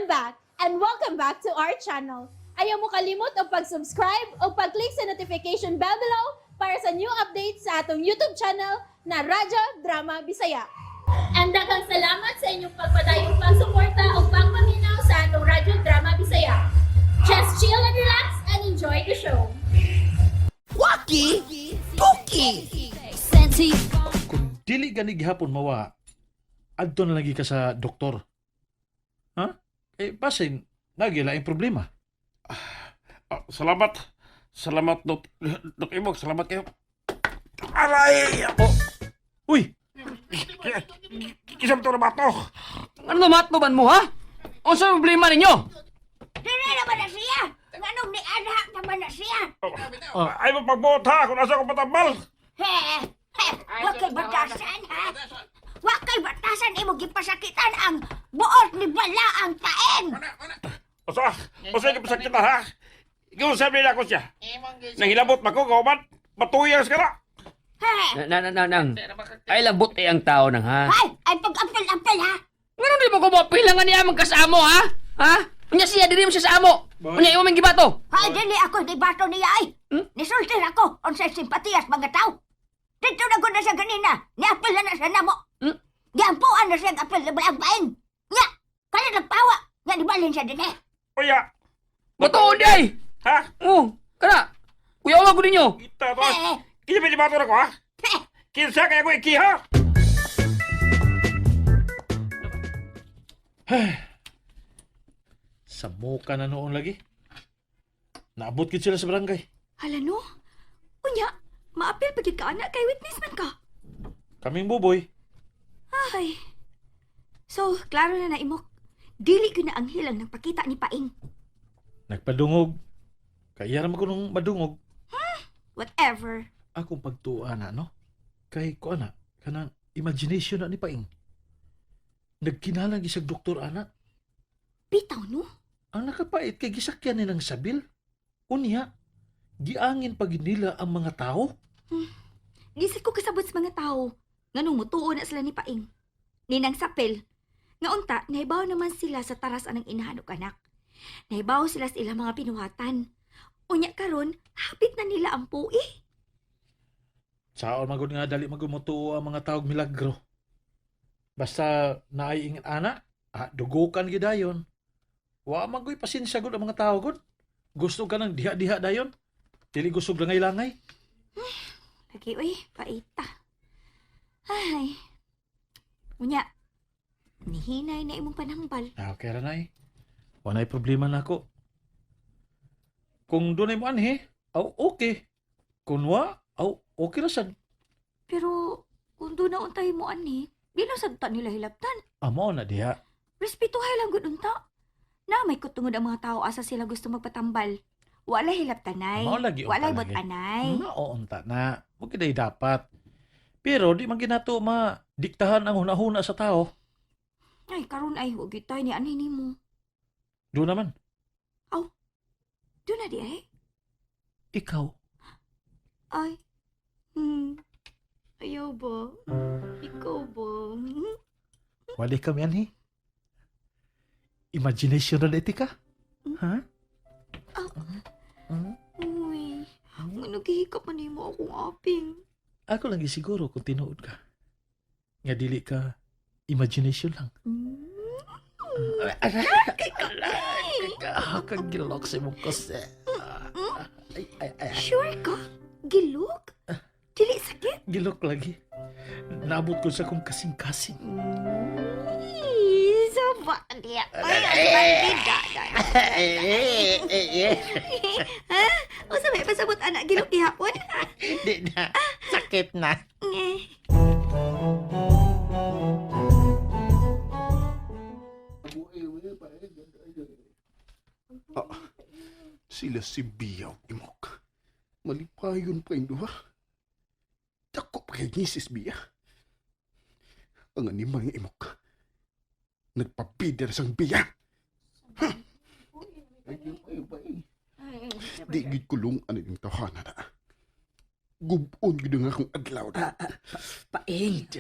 I'm back and welcome back to our channel. Ayaw mo kalimot og pag-subscribe o pag-click sa notification bell below para sa new updates sa atong YouTube channel na Radyo Drama Bisaya. And daghang salamat sa inyong pagpadayong pagsuporta o pagpaminaw sa atong Radyo Drama Bisaya. Just chill and relax and enjoy the show. Waki Toki. Kung dili gani gihapon mawa, adto na lagi ka sa doktor. Ha? Eh, basin, nagila ang problema. Ah, salamat. Salamat, Dok, Dok Imog. Salamat kayo. Aray! Oh, uy! Kisam to na bato. Ano matnuban mo, ha? Unsa problema ninyo? Dire naman na siya! Nganong ni Anha naman na siya? Oh. Ay mo pagbuot ha kung asa ko patambal. He! He! Wa kay batasan ha? Wa kay batasan imo gipasakitan ang buot ni Bala ang paen! Usa, usa ka pasakit ha. Ikaw sabi na ako siya. Nangilabot man ko kauban. Matuyang sa kara. He! Na, na, na, nang. Ay, lambot eh ang tao nang, ha? Ay! Ay pag-ampel-ampel ha! Ngano di mo ko mapila nga niya magkasamo, ha? Ha? Unya siya, diri mo siya sa amo. Unya, imo man gibato. Ay, dili ako ni bato niya ay! Nisulti ra ko unsay simpatiyas mga tao! Dito na ko na siya ganina! Niapel na na siya namo! Giampuan na siya ang apel na Bala ang paen! Nya! Kaya nagpawa! Nga nibalhin siya dinhi! Uya. Batuon di ay! Ha? Oh, kana. Kuya, ko ninyo. Kita to. He! Kinsa ba bato na ko ha? He! Kinsa kaya ko ikiha? Sa muka na noon lagi. Naabot gid sila sa barangay. Hala no? Unya, maapil pa gyud ka anak kay witness man ka. Kaming buboy. Ay. So, klaro na na imok. Dili gyud na ang hilang ng pakita ni Paing. Nagpadungog. Kaya naman ko nung madungog. Whatever. Akong pagtuwa na, no? Kay ko ana, kanang imagination na ni Paing. Nagkinalang isang doktor, ana. Bitaw no? Ang nakapait kay gisakyan ni ng sabil. Unya, giangin pag nila ang mga tao. Gisit ko kasabot sa mga tao. Nganong mutuo na sila ni Paing. Ninang sapil. Nga unta, nahibaw naman sila sa taras anang inahan og anak. Nahibaw sila sa ilang mga pinuhatan. Unya karon, hapit na nila ang pui. Saon magod nga dali magumutuo ang mga taog milagro. Basta naay ingat ana, ah, dugukan gidayon. Wa man goy pasensya gud ang mga tao gud. Gusto ka ng diha-diha dayon. Dili gusto langay-langay. Lagi, uy, paita. Ay. Unya, nihinay na imong panambal. Ah, okay ra nay. Walay problema na ako. Kung dunay mo anhi, aw okay. Kung wa, aw okay ra sad. Pero, kung doon na untay mo ani, di na sad ta nila hilabtan. Amo na diha. Respetuhay lang gud unta. Na may kutungod ang mga tao asa sila gusto magpatambal. Wala hilabtanay. Mao lagi unta Walay lagi. butanay. Mao unta na. Mo giday dapat. Pero di man ginato madiktahan ang hunahuna sa tao. Ay, karon ay huwag gyud tay ni anhi nimo. Do naman. Doon na di ay. Ikaw. Ay. Ayaw ba? Ikaw ba? Wali kami anhi. Imagination na dito ka. Ha? Ah. Hmm? Uy, nga naghihikap man nimo akong aping. Ako lang gisiguro kung tinuod ka. Nga dili ka imagination lang. Ah, kagilok sa imong kose. Ay, ay, ay. Sure ka? Gilok? Dili sakit? Gilok lagi. Naabot ko sa akong kasing-kasing. Saba niya. Ay, ay, ay, Ha? O sa may pasabot anak gilok gihapon? Di na. Sakit na. Nge. Sila si Biyaw Imok. Malipayon pa yung duha. Dako pa kay Mrs. Biya. Ang animal nga Imok. Nagpapider sang Biya. Ha? Di gid kulong ano yung tawhana na. Gubon gid nga akong adlaw na. Paing,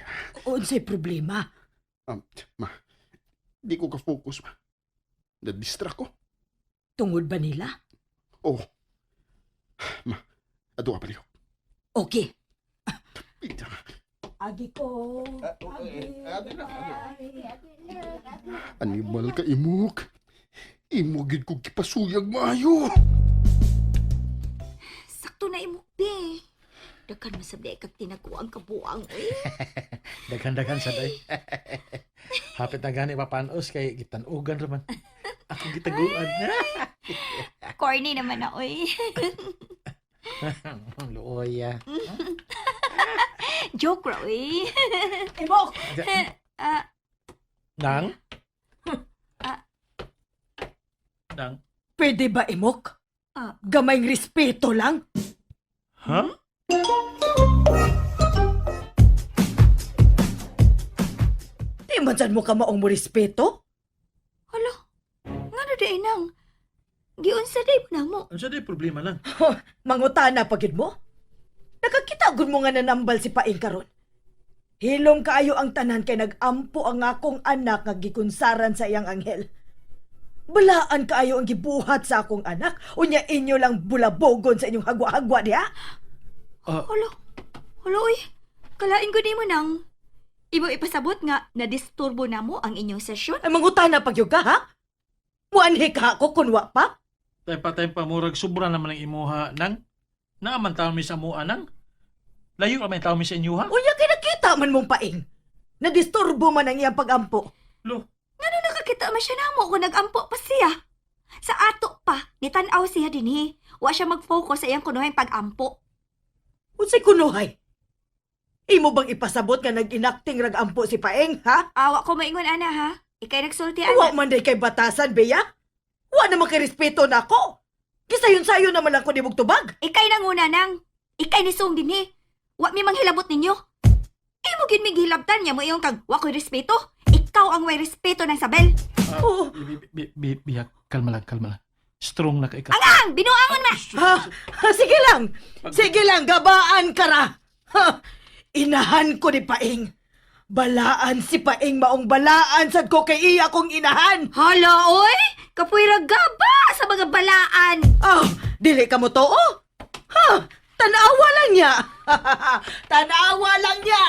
unsay problema? Ma, di ko ka-focus ma. Nadistra ko. Tungod ba nila? Oh. Ma, ato ka palihog. Okay. Pita. Agi ko. Animal ka, imok. Imo gid ko gipasuyag maayo. Sakto na imok, be. Daghan man sab di kag tinaguang kabuang, uy. Daghan-daghan sa day. Hapit na gani papanos kay gitanugan raman. Ako gitaguan. Corny naman na, uy. Luoy ah. Joke ra, uy. Imok! Ah, Nang? Ah. Nang? Pwede ba, Imok? Ah. Gamayng respeto lang? Ha? Di man sad mo ka maong mo respeto? Hala, ngano di nang? Giunsa day mo na mo. Ano sa day problema lang? Mangutana pa gid mo? Nakakita gud mo nga nanambal si Paing karon. Hilom kaayo ang tanan kay nagampo ang akong anak nga gikunsaran sa iyang anghel. Balaan kaayo ang gibuhat sa akong anak, unya inyo lang bulabogon sa inyong hagwa-hagwa diha. Hala, hala, uy. Kalain ko di mo nang. Imo ipasabot nga nadisturbo na mo ang inyong sesyon. Ay mangutana pa gyud ka ha? Muanhi ka ako kun wa pa? Tempa-tempa murag sobra naman ang imuha nang. Naaman taon mi sa mua nang. Layo ra man taon mi sa inyo ha. Unya kay nakita man mong paing. Nadisturbo man ang iyang pagampo. Lo, Ngano nakakita man siya namo kung nagampo pa siya. Sa ato pa, nitan-aw siya dinhi. Wa siya mag-focus sa iyang kunuhang pag-ampo. Unsay kunuhay? Imo bang ipasabot nga nag-inacting rag ampo si Paeng, ha? Awa ko maingon ana ha. Ikay nagsulti Wa ana. man day kay batasan, Bea. Wa naman kay respeto nako. Gisayon-sayon naman lang ko nibog tubag. Ikay nanguna nang. Ikay nisung dinhi. Wa mi manghilabot ninyo. Imo gyud mi gihilabtan niya mo iyong kag wa ko'y respeto. Ikaw ang way respeto ng Sabel. Oo. biyak, kalma lang, kalma lang. Strong na kay ka. Ang binuangon ma. Ha? Ha, sige lang. Sige lang, gabaan ka ra. Ha? Inahan ko ni Paeng. Balaan si Paeng maong balaan sad ko kay iya kong inahan. Hala oy, kapoy ra gaba sa mga balaan. Oh, dili ka mo too. Ha? Tanawa lang niya. Tanawa lang niya.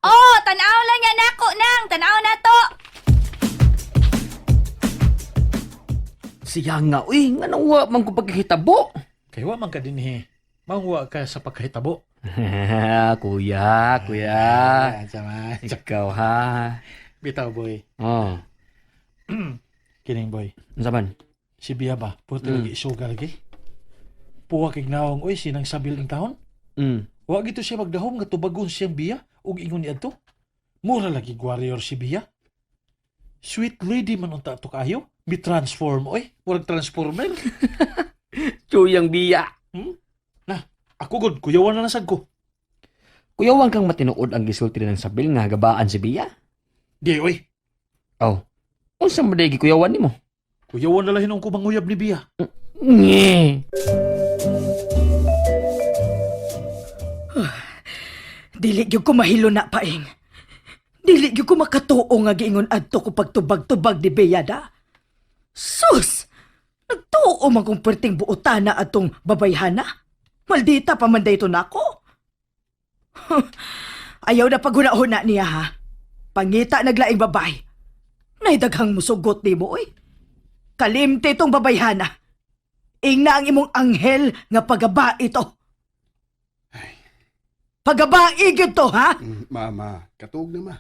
Oh, tan-aw lang niya nako nang, tan-aw na to. Siya nga, uy, nga nang wa man ko pagkikitabo. Kay wa man ka dinhi. Mangwa ka sa pagkahitabo. Kuya, kuya. Ah, sama. Ikaw ha. Bitaw boy. Oh, Kining boy. unsa man? Si Bia ba? Puti lagi isuga lagi. Puwa kay naong oy sinang sabil ng taon. Wa gito siya magdahom nga tubagon siyang Bia ug ingon niadto. Mura lagi warrior si Bia. Sweet lady man unta to kaayo. Mi transform oy, murag transformer. Chuyang biya. Na, ako gud kuyawan na nasag ko. Kuyawan kang matinuod ang gisulti ng sabil nga gabaan si Bia. Di oy, Oh. Unsa man day gikuyawan nimo? kuyawan na lahin ko manguyab ni Bia. Nge. Dili gyud ko mahilo na paing. Dili gyud ko makatuo nga giingon adto ko pagtubag-tubag ni Bea da. Sus! Nagtuo man kong perting buotana atong babayhana. Maldita pa man dayto nako. Ayaw na paghuna-huna niya ha. Pangita naglaing babay. Naidaghang musugot nimo oy. Kalimte tong babayhana. Ingna ang imong anghel nga pagaba ito. Pagabai gyud to ha. Mama, katuog na ma.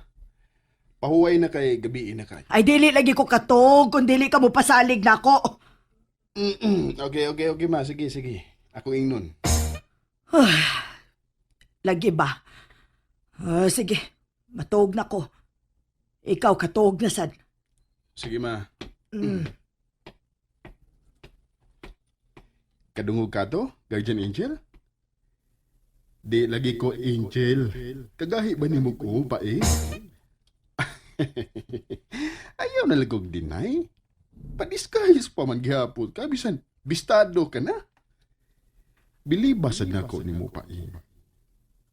Pahuway na kay gabi na kay. Ay dili lagi ko katog kung dili ka mo pasalig nako. Okay, okay, okay ma. Sige, sige. Ako ingnon. Lagi ba? Ah, sige, matuog na ko. Ikaw katuog na sad. Sige ma. Mm. Kadungog ka to, Guardian Angel? Di lagi ko angel. Kagahi ba nimo ko pa eh? Ayaw na lagog deny. Padisguise pa man gihapon ka bisan bistado ka na. Biliba sad nako nimo pa eh.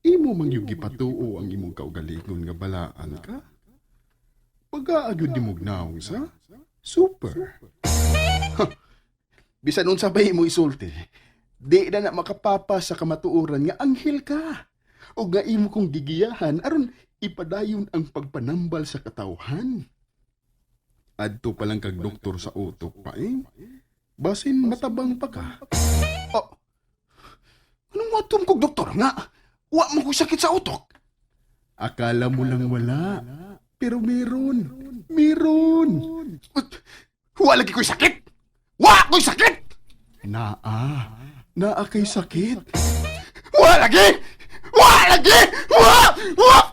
Imo man yung gipatuo ang imong kaugalingon nga balaan ka. Pag-aagod ni mo naong sa. Super. Huh. Bisan unsa ba mo isulti, di na na makapapa sa kamatuoran nga anghel ka. O nga imo kong gigiyahan aron ipadayon ang pagpanambal sa katawhan. Adto pa lang kag doktor sa utok pa eh. Basin matabang pa ka. Oh, anong watom kog doktor nga? Wa mo ko sakit sa utok. Akala mo lang wala. Pero meron. Meron. Ut, wala lagi ko'y sakit! Wa ko'y sakit! Naa. Naa kay sakit. Wa lagi! Wa lagi! Wa! Wa!